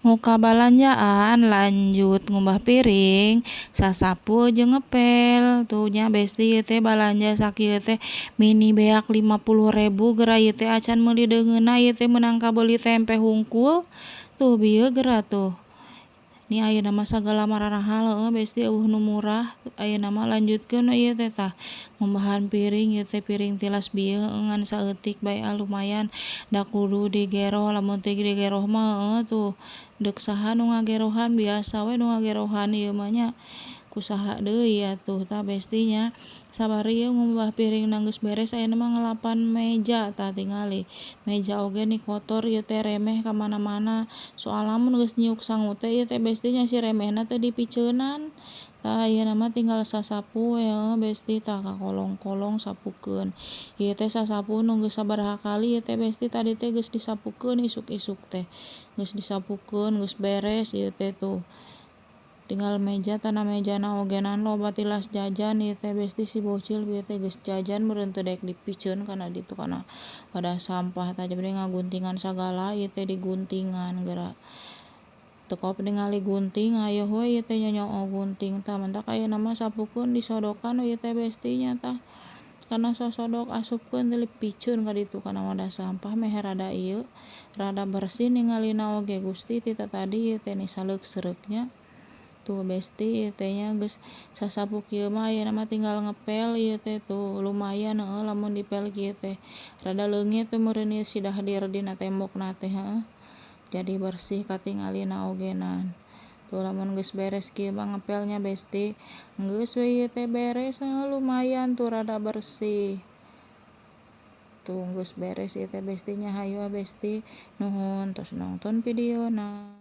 Muka balanjaan lanjut ngumbah piring, sasapu jeung ngepel. Tuh nya Besti, ieu teh balanja sakieu teh mini beak 50.000 geura. Ieu teh acan meuli deungeunna, ieu teh meunang kabeuli tempe hungkul. Tuh bieu geura tuh. Ni ayeuna mah sagala mararahal, heueuh Besti, euweuh nu murah ayeuna mah. Lanjutkeun we ieu teh tah, ngumbahan piring. Ieu teh piring tilas bieu, heueuh, ngan saeutik bae ah, lumayan da kudu digeroh. Lamun teu digeroh mah, heueuh, tuh deuk saha nu ngagerohan? Biasa we nu ngagerohan ieu mah nya, ku saha deui atuh. Tah Besti nya, sabari ieu ngumbah piringna geus beres, ayeuna mah ngelapan meja. Tah, tingali meja oge ni kotor ieu teh, remeh ka mana-mana, soalna mun geus nyiuk sangu teh ieu teh Besti nya, si remehna teh dipiceunan. Tah, ayeuna mah tinggal sasapu we, heueuh Besti. Tah, ka kolong-kolong sapukeun. Ieu teh sasapu nu geus sabaraha kali ieu teh Besti. Tadi teh geus disapukeun, isuk-isuk teh geus disapukeun, geus beres ieu teh. Tuh tinggal meja. Tah, mejana ogenan loba tilas jajan ieu teh Besti. Si bocil bieu teh geus jajan meureun teu daek dipiceun kana ditu, kana wadah sampah. Tah, jadi ngaguntingan sagala ieu teh, diguntingan geura. Teu kaop ningali gunting, hayoh we ieu teh nyonyoo gunting. Tah, mantak ayeuna mah sapukeun, disodokan we ieu teh Besti nya. Tah, kana sosodok asupkeun, tuluy piceun ka ditu kana wadah sampah, meh rada ieu, rada bersih ningalina oge. Gusti, ti tatadi ieu teh ni saleuk-seureuk nya. Tuh Besti, ieu teh nya, geus sasapu kieu mah ayeuna mah tinggal ngepel ieu teh. Tuh lumayan, heueuh, lamun dipel kieu teh rada leungit teh meureun ieu si dahdir dina tembokna teh, heueuh, jadi bersih katingalina ogenan. Tuh, lamun geus beres kieu mah ngepelnya Besti, geus we ieu teh beres, heueuh, lumayan tuh rada bersih. Tuh geus beres ieu teh Besti nya. Hayu Besti, nuhun tos nongton videona.